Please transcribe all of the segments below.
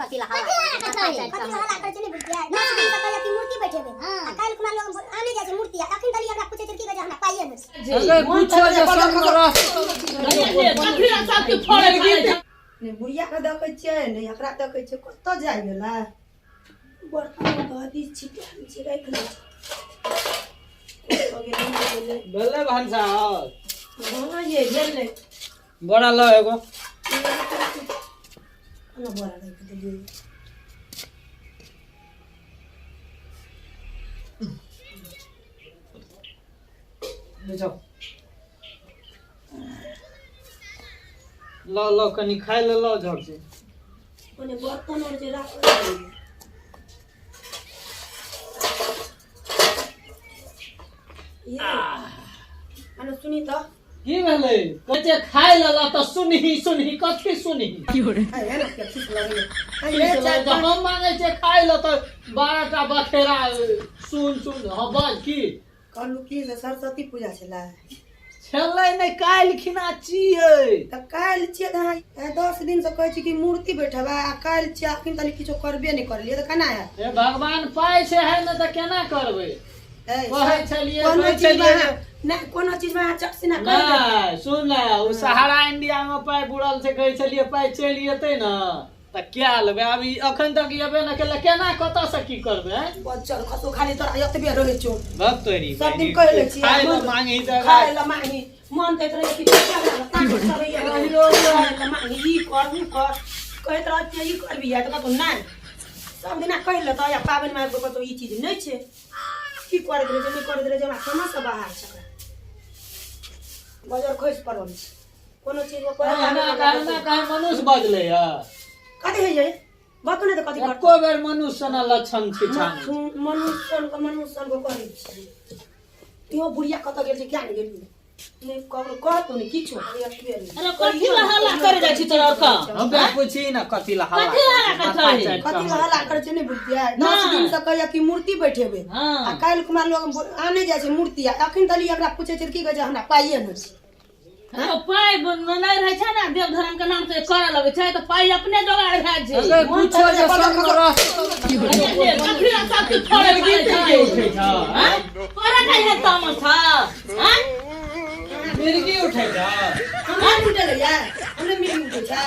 कथी ला हल्ला कथी ला करै छै? हल्ला करै छै नहि बुझलियै? 10 दिन तक कहलियै कि मूर्ति बैठेबै आ काल्हि खुना लोग आने जाइ छै मूर्ति आ अखन तली एकरा पूछै छै की कहै छै हमरा पाइए नहि छै। अगर पूछो जे संग रह कथी ला सबके फोड़े फाड़े छै? नहि बुढ़ियाके देखै छियै नहि एकरा देखै छियै कतऽ जाइ गेलै बर्तन धऽ छिटायल छै राखि लै छै कतऽ गेलै नहि गेलै भेलै भनसा हँ ये भेलै बोरा लऽ एगो कोना बोरा राखि देलियै बुझाउ लऽ लऽ कनि खाइ लए लऽ झट से ओने बर्तन आर जे राखल छै ये अने सुनी तऽ की भेलै कहै छै खाइ लए लऽ तऽ सुनही सुनही कथी सुनही है ना के ठीक लगैए की से तऽ हम मांगै छियै खाइ लए तऽ 12 टा बखेरा सुन सुन हँ बाज की कहलहुँ की जे सरस्वती पूजा छलै छलै नहि काल्हि खिना छियै तऽ काल्हि छियै तऽ अहाँ 10 दिनसँ कहै छी कि मूर्ति बैठेबै आ काल्हि छियै अखन तक किछो करबे नहि करलियै तऽ केना हैत हे भगवान पाइ छै है ने तऽ केना करबै ए, कहै छलियै कोनो कहै चीजमे छलियै अहाँ नहि कोनो चीजमे अहाँ चट सिना कर देबै नहि सुन ने ओ सहारा इंडिया मे पाइ बुड़ल छै कहै छलियै पाइ चलि एतै ने तऽ क्या लेबै आब ई अखन तक एबे ने केलै केना कतऽ से की करबै आँय? बच्चर खसो खाली तोरा एतबे रहै छौ भक्त तोरी सब दिन कहि लै छियै खाय लए मन- मांगही तऽ खाय लए मांगी मन दैत रहै कि पैसा लए ताकत करैया खाय लए मांगी ई कर ऊ कर कहैत रहत कि ई करबी तऽ कतौ नहि सब दिना कहि लेतऽ या पाबनिमे आबि कऽ कतौ ई चीज नहि छै की करैत रहै छै नहि करैत रहै छै हमरा समझसँ बाहर छै बजर खसि पड़ल छै कोनो चीजमे एना एना काहे मनुष्य बजलै हँ कथी होइ बतो नहि तऽ कथी करतै एको बेर मनुष्य सन लक्षण छै छान मनुष्य सन मनुष्य सन करै छै त्यो बुढ़िया कतऽ गेल छै किया नहि गेलियै नहि ककरो कहतो नहि किछो अरे कथी ला हल्ला करे जाइ छी तोरा और का हम पूछी ने कथी ला हल्ला कथी ला हल्ला करै छै? कथी ला हल्ला करै छै नहि बुझलियै 10 दिन से कहैया कि मूर्ति बैठेबै आ काल्हि खुमा लोग आने जाइ छै मूर्ति आ अखन तली एकरा पूछै छै की कहै छै हमरा पाइए नहि छै तो पाइ नहि रहै छै ने देव धर्म के नाम से करऽ लगै छै तऽ पाइ अपने जोगाड़ भए जाइ छै अगर पूछो जे संग रह कथी ला सब किछु छोड़े मिर्गी पड़ै के छै उठै छ आँय? तोरा नहि है तामस आँय? मिर्गी उठै छ हमरा उठल या हमरे मिर्गी उठै छै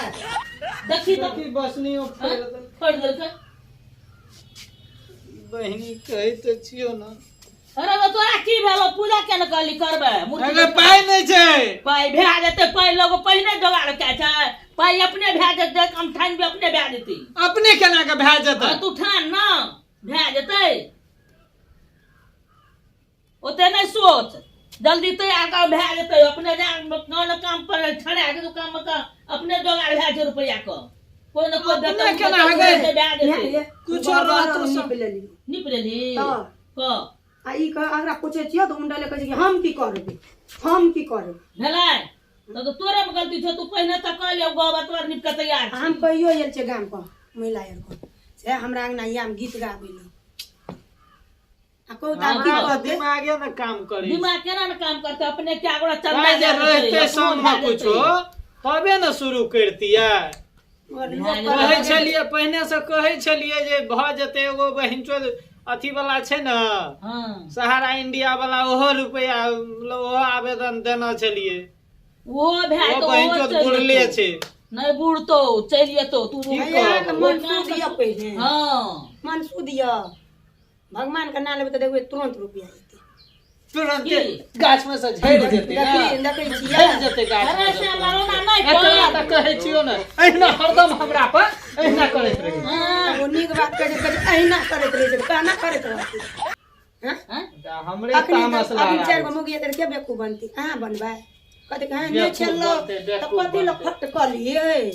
देखी तऽ की बसनी आँय? फोड़ि देलकै बहिनी कहै तऽ छियौ ने अरे तो तोरा की भेलो पूजा केना कहली करबै मूर्ति अगर पाइ नहि छै पाइ भए जेतै पाइ लोग पहिने जोगाड़ कए छै पाइ अपने भए जेतै हम ठानि भी अपने भए जेतै अपने केना के भए जेतै हाँ, तू ठान ना भए जेतै ओते नहि सोच जल्दी तैयार कर भए जेतै अपने जा कोनो काम पर छड़ा के काम के अपने जोगाड़ भए छै रुपैआ के कोई न कोई अपने देतै केना हेतै? भए जेतै कुछो रहतो सब। नीप लेलियै नीप लेली हँ। क आ ई कह अगरा पूछै छियै तऽ उंडा ले कहै छै कि हम की करबै हम की करबै भेलै तऽ तोरे में गलती छौ तू पहिने तऽ कहलियै गोबर तोबर नीप के तैयार आ हम कहियो आयल छै गामपर महिला आरके से हमरा अङ्गना आम गीत गाबै लए आ कहू तऽ आब की हमरा कहतै दिमागे ने काम करै दिमाग केना ने काम करते अपने क्या गोड़ा चलता पाइ जे रहते संग मे कुछो तबे ने शुरू करतियै मगर लोक कहै छलियै पहिने से कहै छलियै जे भऽ जेतै एगो बहिनचोद अथी वाला छै ने हाँ सहारा इंडिया वाला ओहो रुपया मतलब ओहो आवेदन देने छलियै ओहो भए ओ तऽ ओहो बहिनचोद चलि बुड़ले जेतौ। छै नहि बुड़तौ चलि जेतौ तू की अहाँके कहब? मन शुद्ध यऽ पहिने हाँ मन शुद्ध यऽ भगवान के नाम लेबै तऽ देखबै तुरन्त रुपया एतै तुरंते की? गाछ में से झड़ि जेतै ने देखी देखै छियै झड़ि जेतै गाछ अरे में से से लड़ौना नहि एकरा कर तऽ कहै छियौ ने एहिना हरदम हमरा पर एहिना करैत रहै हाँ, ओ नीक बात कहै छै कहै छै अहिना करैत रहै छै कहना करैत रहतै हँ? हाँ? तऽ हमरे अखनी तामस अखनी लड़ा चारि गो मौगी हेतै तऽ के बेवकूफ बनतै अहाँ बनबै कहतै कि हँ नहि बेवकूफ छेलौ बनतै, तऽ बेवकूफ कथी लए बनतै। फट कऽ लियै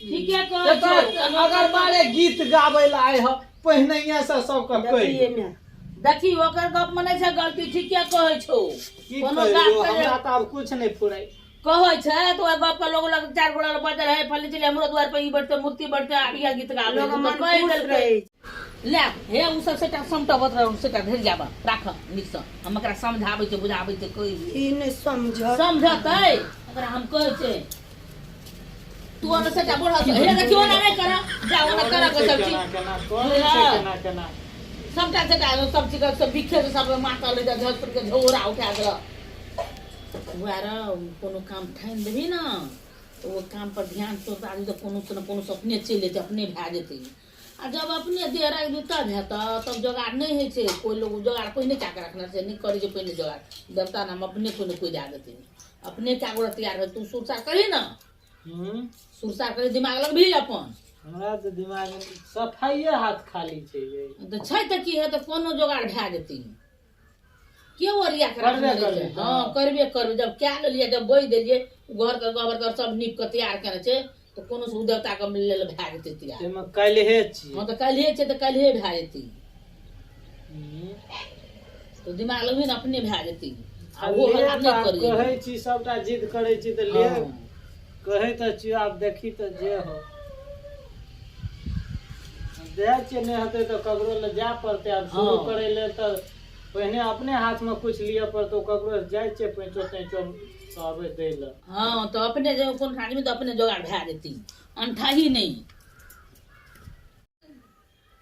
ठीके कहै छौ अगर बारे गीत गाबै लए आइ ह पहिनैये से सबके कहि देखियै ने देखी ओकर गप में नहि छै गलती ठीके कहै छौ की कोनो कहियौ बात हमरा तऽ आब कुछ नहि फुराइ कहै छै तऽ ओहि गप के लोग लग चारि गोड़ा बजल है फल्ली चिल्ली हमरो द्वार पर ई बढ़ते मूर्ति बढ़ते आबिया गीत गाबै लोग तऽ मन कहि खुश देलकै रहै छै ले हे उ सब सेटा समटबत रहू सेटा धरि जाब राख नीकसँ हम एकरा समझाबै छै बुझाबै छै कहि ई नहि समझत समझतै एकरा हम कहै छै तू ओने सेटा बढ़ल हे देखियो ना नहि कर जा ओना करऽ के सब केना चीज केना करै छै केना केना सबटा सबटा सब चीज सब बिखे से सब मातल रहै छै झड़ के झोरा उठा देलक वएह रौ कोनो काम ठानि देबही ने तऽ ओ काम पर ध्यान तोड़ आदमी तऽ कोनो से ने कोनो से अपने चलि जेतै अपने भए जेतै आ जब अपने देह राखि देतऽ तब हेतऽ तब जोगाड़ नहि होइ छै कोइ लोग जोगाड़ पहिने कए कऽ रखने छै नहि करै छै पहिने जोगाड़ देवता नाम अपने कोइ ने कोइ दए देतै अपने कए गोरा तैयार होइ तू सुरसा करही ने सुरसा करी दिमाग लगबही अपन हमरा तऽ दिमाग सफाइए हाथ खाली छै यै। तऽ छै तऽ की हेतै कोनो जोगाड़ भए जेतै के ओरिया के करबे रखने रहै छै करबै, हँ करबे करबै जब कए लेलियै जब बोइ देलियै घर के गोबर तर सब नीप के तैयार केने छै तऽ कोनो से देवता के लेल भए जेतै तैयार ताहिमे काल्हिए छियै हँ तऽ काल्हिए छै तऽ काल्हिए भए जेतै तऽ दिमाग लगबही ने अपने भए जेतै आ आ ओ ले हल्ला तऽ नहि आब करियै कहै छी सबटा जिद करै छी तऽ ले हँ कहै तऽ छियौ आब देखी तऽ जे हो जाइ छियै नहि हेतै तऽ ककरो लए जाय पड़तै आब शुरू हँ। करै लेल तऽ पहिने अपने हाथमे कुछ लिअ पड़तौ ककरो से जाइ छियै पैंचो तैंचो कहबै दै लए हँ तऽ अपने जे कोनो आदमी तऽ अपने जोगाड़ भए जेतै अनठाही नहि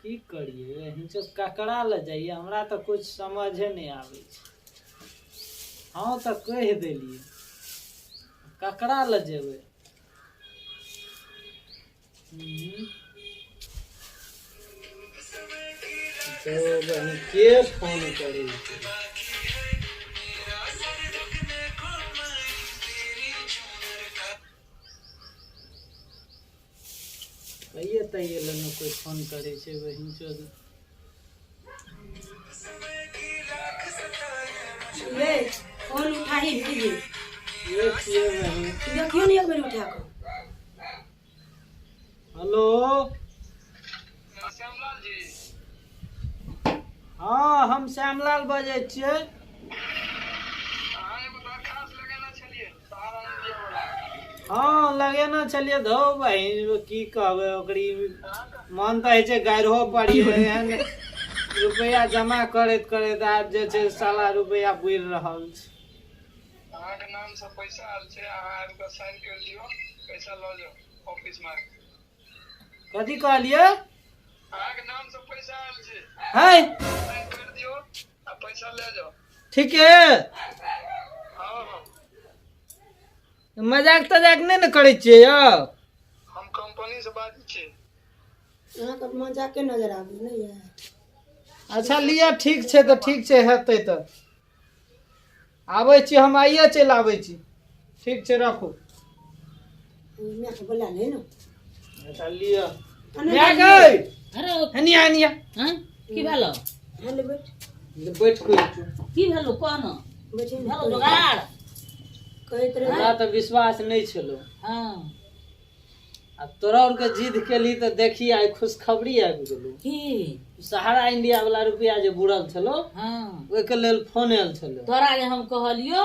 की करियै हिंचो ककरा लए जाइए हमरा तऽ कुछ समझे नहि आबै छै हँ तऽ कहि देलियै ककरा लए जेबै हम्म। तो बहिन के फोन करै छै कहिये तहिये लए ने कोइ फोन करै छै बहिन चोद ये फोन उठाही भाईजी ये छियै बहिन देखियौ ने एक बेर उठा कऽ हेलो हँ हम श्यामलाल बजै छियै हँ लगेने छलियै धौ बहिन की कहबै ओकरी मन तऽ होइ छै गारिहो पड़ियै एहन रुपैआ जमा करैत करैत आब जे छै साला रुपैआ बुड़ि रहल छै अहाँके नाम से पैसा आयल छै अहाँ आबि कऽ साइन कर दियौ पैसा लऽ जाउ ऑफिस मे कथी कहलियै अहाँके नाम से पैसा आयल छै है साइन कर दियौ आ पैसा लए जाउ ठीके हँ हँ मजाक तजाक नहि ने करै छियै यौ हम कंपनी से बाजै छी अहाँके मजाके नजर आबै नहि ये अच्छा लिअ ठीक छै तऽ ठीक छै हेतै तऽ आबै छी हम आइए चलि आबै छी ठीक छै राखू मायके बोला ले ने अच्छा लिअ आने माय गै अरे हनिया हनिया हँ की भेलो हेलो बैठ बैठ कऽ चुप की भेलो कह ने बैठ ने भेलो जोगाड़ कहैत रहे हमरा तऽ विश्वास नहि छलो हँ आ तोरा आरके जिद केली तऽ देखी आइ खुशखबरी आबि गेलौ की सहारा इंडिया वाला रुपया जे बुड़ल छलो हँ ओहिके लेल फोन आयल छलो तोरा जे हम कहलियो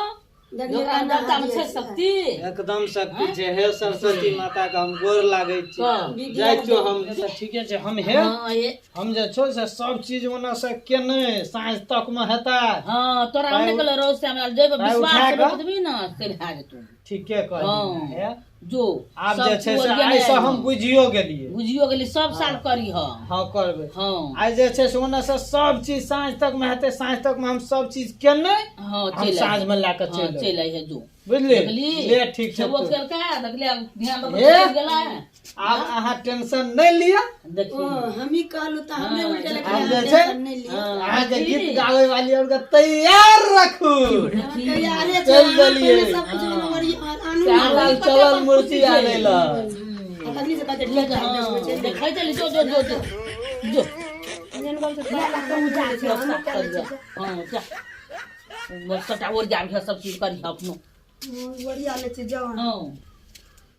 देखियौ ओकरा केना देवता मे छै हाजिर शक्ति एकदम शक्ति छै हे सरस्वती माता के हम गोर लागै छी तऽ जाइ छियौ हम तऽ ठीके छै हम हे हँ ये हम जे छौ से सब चीज ओना से केने साँझ तक मे हेतै हँ तोरा हम नहि पाइ कहलियो रौ से हमरा जेबै पाइ विश्वास उठा कऽ रोपि देबही ने से भए जेतौ ठीके कहली हँ हे जो आब सब जे छै तू से ओरियने आइ से हम आबि। बुझियो गेलियै बुझियो गेली सब साल करी ह हँ करबै हँ आइ जे छै से ओना से सब चीज साँझ तक मे हेतै साँझ तक मे हम सब चीज केने हँ हम चलि साँझ मे लए कऽ हँ चलि चलि अइहे जो बुझली देखली ले ठीक छै खेबो तो। केलकै देखली आब ध्यान दऽ कऽ हे। चलि गेलै आब अहाँ टेंशन नहि लिअ देखी ओ हमही कहलहुँ तऽ हमरे उल्टे लगे आब जे छै नहि लिअ अहाँके गीत गाबै वाली आरके तैयार रखू तैयारे छै चलि अहाँ देलियै। पहिने सब कुछ आनू ने श्यामलाल चलल मूर्ति आनै लए आ तखनी से कहतै ठीक है दस बजे देखै चलि जो जो जो जो जो एहन गप से कहूँ जाइ छै हमहूँ कए लै छियै हँ जा सबटा ओरिया सब चीज करिह अपनो बढ़िया लै छै जाउ अहाँ हँ